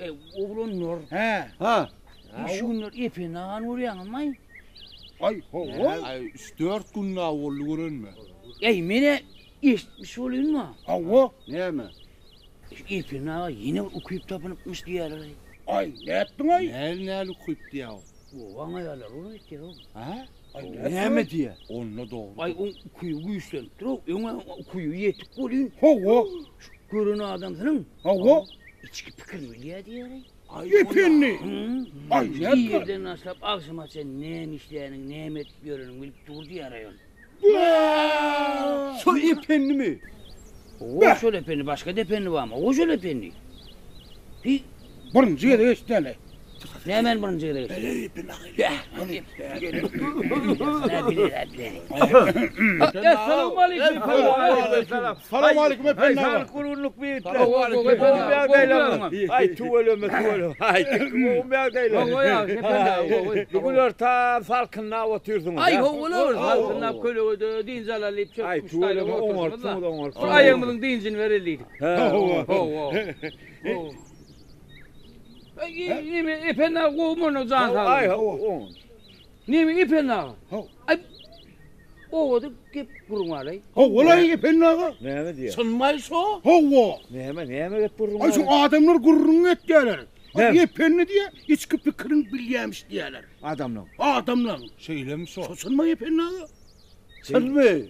Eý, oglanlar. Hä. Ha. Şu günler Ependi agany görýäňizmi? Aý, hawa. Aý, üç-dört gün daha boldy görenime. Eý, men-ä eşitmiş bolýanma. Hawa. Näme? Şu Ependi aga ýene bir ukyp tapynypmyş diýýärler. Aý, nätdiň-aý? Näli näli ukyp diýýä-ow? Obaň aýallary ony aýtýar-ow. Hä? Aý, nätdiň-aý? Näme diýýä? Onda dogry. Aý, oň ukyby güýçlenipdir-ow. Öň-ä ukyby ýetik welin. Hawa. Şu gören adamsynyň. Hawa. Içki pikirini bilýär diýýär-eý. Ependi! Aý, nätdiň? Irden başlap agşama çenli näme işlänini, näme edip ýörenini bilip dur diýýär-eý ol. Şo Ependimi? Hawa, şol Ependi. Başga-da Ependi barmy? Hawa, şol Ependi. Hi. Birinji gezek eşitýän-eý. Nämäni birinji gezek eşitdiň? Essalawmaleýkim. Salowmaleýkim Ependi aga. Saglyk gurgunlyk biýitler. Aý tüweleme tüweleme. Aý gowy ýagdaýlar. Bu günler tam salkynlap otyrsyňyz. Aý howular salkynlap kölegede dynç alaly diýip çökmüş. Aý tüweleme oňartsyňyz oňartsyňyz. Bir aýagymyzyň dynjyny bereli diýdik. Hawa. Hawa. Neme Ependi aga gowumy onda jan saglygy? Aý hawa oň. Neme Ependi aga? Aý obada gep gürrüň bar-aý. Hawa-laý Ependi aga. Näme diýýär? Çynmaý şo? Hawa. Näme, näme gep gürrüň bar? Aý şu adamlar gürrüň etýärler. Aý Ependi diýýär, içki pikiriň bilýämiş diýýärler. Adamlaň. Adamlaň. Şeýlemi şo? Şo çynmy Ependi aga? Çynmy?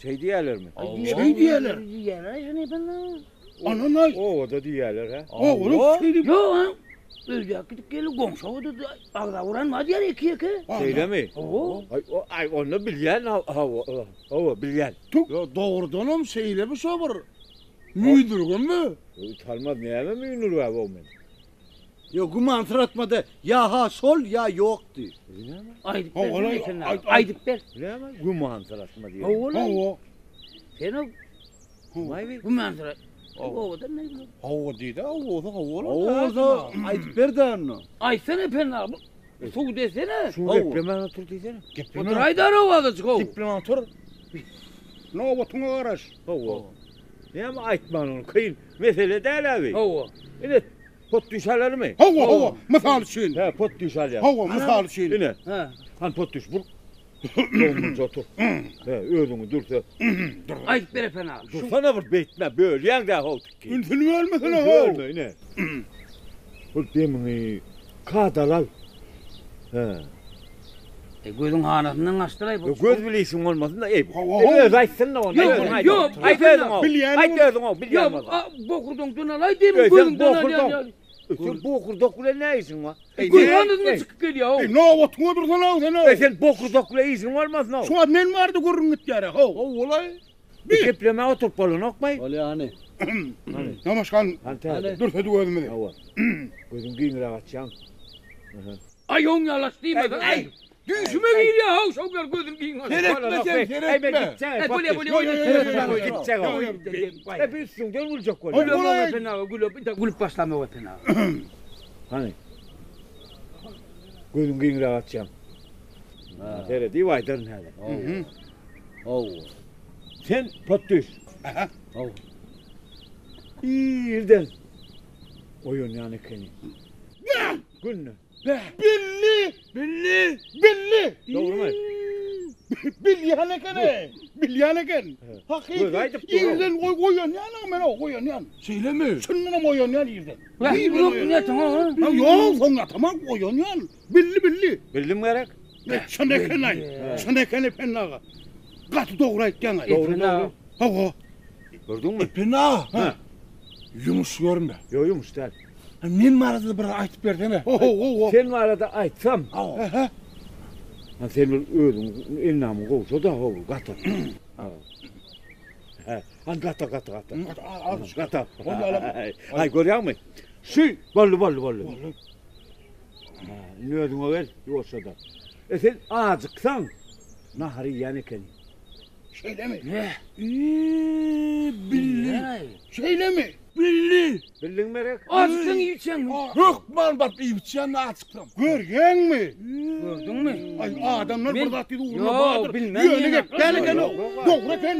Şeý diýýärlermi? Şeý diýýärler. Diýýärler-aý şony Ependi aga. Ananaý. Obada diýýärler hä? Obada şeý diýip. Ýok, a. Öýdäki gidip geldi, goňşy obada agza uran bar diýýär iki-ýeke. Şeýlemi? Hawa. Aý, aý, onda bilýän, hawa, hawa, bilýän. Ýok, dogrudanam şeýlemi şo bir müýnürgemi? Utanmaz näme müýnürgäp o men? Ýok, gümansyratma-da, ýa-ha şol, ýa ýok diý. Aýdyp ber, sen aýdyp ber. Näme gümansyratma diýýär? Hawa. Sen o Gümansyrat. Owadan men. Hawa diýdi, hawa bolsa hawa bolar. Hawa bolsa aýdyp ber-dä onda. Aýtsana Ependi aga, subut etsene. Şu geplemän otur diýsene. Oturaý-da azajyk how. Geplemän otur. Nobatyňa garaş. Hawa. Näme aýtman ony kyn mesele däl-ä bi. Hawa. Ine, pot düş alalymy? Hawa, hawa, mysal üçin. Hä, pot düş alýas. Hawa, mysal üçin. Ine. Hä. Hany pot düş, bur. Dogumlyja otur. Hä, özüňi dürse. Aýdyp ber Epen aga. Dursana bir beýtme, bölýäň-dä how tikgi. Ünsüni bölmesene how. Bölme ine. Bir demiňi kadaly al. Hä. E, gözüň hanasyndan gaçdyr-aý bu. Göz bile işiň bolmasyn-da, eý. Hawa, Eý, özi aýtsyn-da ony. Ýok, Özüň aýt. ýok, Aýt özüň-ow. Bilýäniň- Aýt özüň-ow, bilýän Ýok, bolsa. a, bokurdaňdan alaý demiň, Eý, sen gözüňden alýan bokurdak. ýaly. Eý, sen bokurdak bilen näme işiň bar? Göz hanasyndan çykyp gelýär-ow. Eý, nobatyňa dursana-ow sen-ow. Eý, sen bokurdak bilen işiň bolmasyn-ow. Şu wagt men barada gürrüň gitýär-ä, how. Hawa-laý. Bir geplemä oturyp bolanokmy? Bolýa hany. Hany. Namaşgan. Hany täze. Dürsedik özümizi. Hawa. Gözüň giňräk açýaň. Aý oň ýalaç diýmeseň. Aý. Düýşüme girýär how şo bir gözüm giň açyp. Seretme sen seretme. Aý men gitjek. Aý bolýa bolýa bolýa. Gitjek. Aý bir üstüňden güljek bolýa. Gülüp Epen aga gülüp intä gülüp başlamok Epen aga. Hany. Gözüň giňräk açýaň. Seredip aýdaryn häzir. Hawa. Sen pot düş. Aha. Hawa. Irden oýanýan ekeni. Günde. Billi! Billi! Billi! Dogrumy? Bilýän ekeni. Bilýän eken. Hakyky. Göz aýdyp dur. Irden oý oýanýan men o oýanýan. Şeýlemi? Şundanam oýanýan irden. Ýok, ýatyň o. Ýok, soň ýatamam oýanýan. Billi billi. Bildim gerek. Çyn eken-aý. Çyn eken Ependi aga. Gaty dogry aýtýaň-aý. Dogry dogry. Hawa. Gördüňmi? Ependi aga. Hä. Ýumuş görme. Ýok ýumuş däl. Men barada bir aýtyp bersene. Hawa. Sen barada aýtsam. Hawa. Ha sen bir özüň endamyň gowşa-da how gata. Hä. Han gata gata gata. Gata. Aý görýäňmi? Şu boldy boldy boldy. Boldy. Ha, indi özüňe gel, ýuwaşja-da. E sen ajyksaň, nahar iýýän ekeniň. Şeýlemi? Iýii, billi. Şeýlemi? Billi. Bildiňmi Erek? Ajyksaň iýip içýäňmi? Hökman baryp iýip içýän ajyksam. Görýäňmi? Gördüňmi? Aý, adamlar bir zat diýdi ugruna Ýok, bardyr. bilmem Ýöne ýene. gep däl eken o. Dogry eken.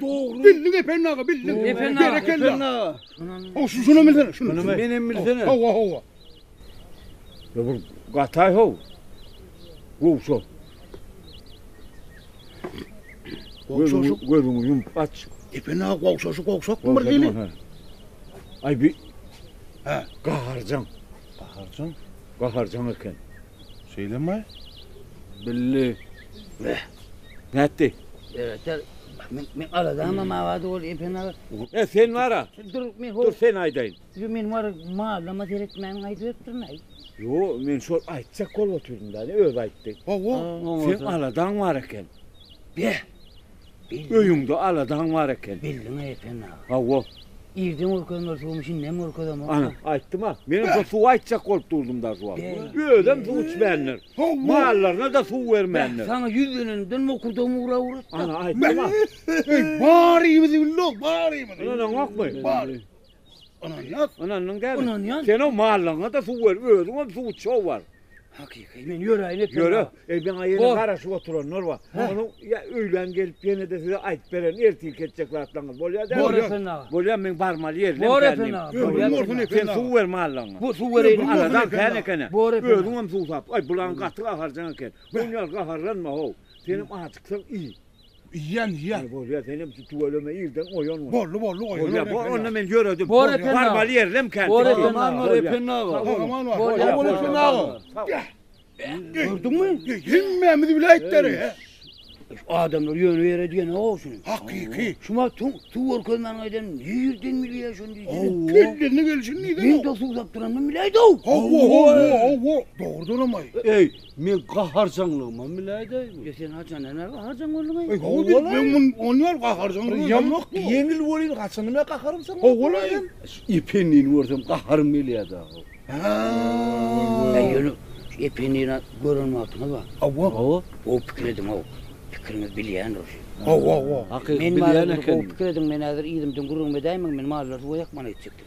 Dogry. Bildiň Ependi aga, bildiň. Ependi aga. Berekella. Ependi aga. Ho, şu şunu bilsene, şunu. Şuny Menem bilsene. Hawa, hawa. Ya bir gatay how. Gowşa. Gowşaşyk. Gözüňi, gözüňi ýumup aç. Ependi aga gowşaşyk gowşak bir dili. Ay bir He. gaharjaň. Gaharjaň. Gaharjaň eken. Şeýlemi? Billi. Nätdi? Berekella. Men men aladam mawady ol Ependi aga. E sen bara. Dur men Dur sen aýdaýyn. Ýo men war mallama seretmäň aýdyp beripdirin aý. Ýo, men şol aýtjak bolup oturdym da, öz aýtdy. Hawa. Sen aladaň bar eken. Be. Öýüňde aladaň bar eken. Bildiň Ependi aga. Hawa. Irden görkezmeli suwum şindem görkezemok. Ana, aýtdym ha. Men şo suw aýtjak bolup durdum da şu wagt. Özem suw içmändir. Mallaryna da suw bermändir. Saňa ýüzlenenimden mokurdagym ugra ugratdy. Ana aýtdym ha. Ey, barymyzy bildik, barymyzy. Ynanaňokmy? Bar. Ynanýas. Ynandyň dämi? Ynanýan. Sen o mallaryňa da suw ber, özüň hem suw içow bar. Hakyky men ýöräýin Ependi Ýöre, aga. ey meňa ýene Bor. garaşyp oturanlar bar. Onuň ýa öýlän gelip ýene-de size aýdyp beren ertir ketjek zatlaryňyz bolýar dämi? Bor Ependi aga. Bolýar men barmaly ýerlem Bor kendim. Ependi aga. Ömrüň Bolýar bolsun Ependi aga. Ependi Sen aga. suw ber mallaryňa. Bu suw bereýin. Ömrüň Aladan bolsun kän Ependi eken. Bor Ependi aga. Özüň hem suw sap. Aý bulaň gaty gaharjaň eken. Onýar gaharlanma how. Senem acyksaň iý. Iýen, iýen. Ay bolýar senem tüweleme irden oýan. Boldy, boldy, Bolýar. Bor onda men ýöredim. Bor Ependi aga. Barmaly ýerlem kän. Bor Ependi Aman aga. bar Ependi aga. Aman bar. Bolýar. Bol Ependi aga. Gördüňmi? Hemmämizi biläýtler. he. Adamlar ýöne ýere diýen o şuny. Hakyky. Şuma suw suw görkezmäň aýdan nirden bilýär şony diýsene. Kellerini gelşini Men diýden. de suw sapdyranmy biläýdi o. Hawa, hawa, hawa. Dogrudan aý. Ey, men gaharjaňlygyma biläýdi. Ya sen haçan näme harjan bolduň Ey, aý? hawa, biz men mun onýar gaharjaň. Ýamak ýeňil bolýan gaçanymy gaharym sen. Hawa, laý. Ependini görsem gaharym gelýär da. Ha. Ey ýöne Ependini gören wagtyňyz bar. Hawa. Hawa. O pikir ediň o. Pikiriňiz bilýän o. Hawa, hawa. Hakyky Men bilýän mallar eken. o pikir ediň men häzir ýygymdan gürrüň edäýmeň men mallar suwa ýakman etjekdim.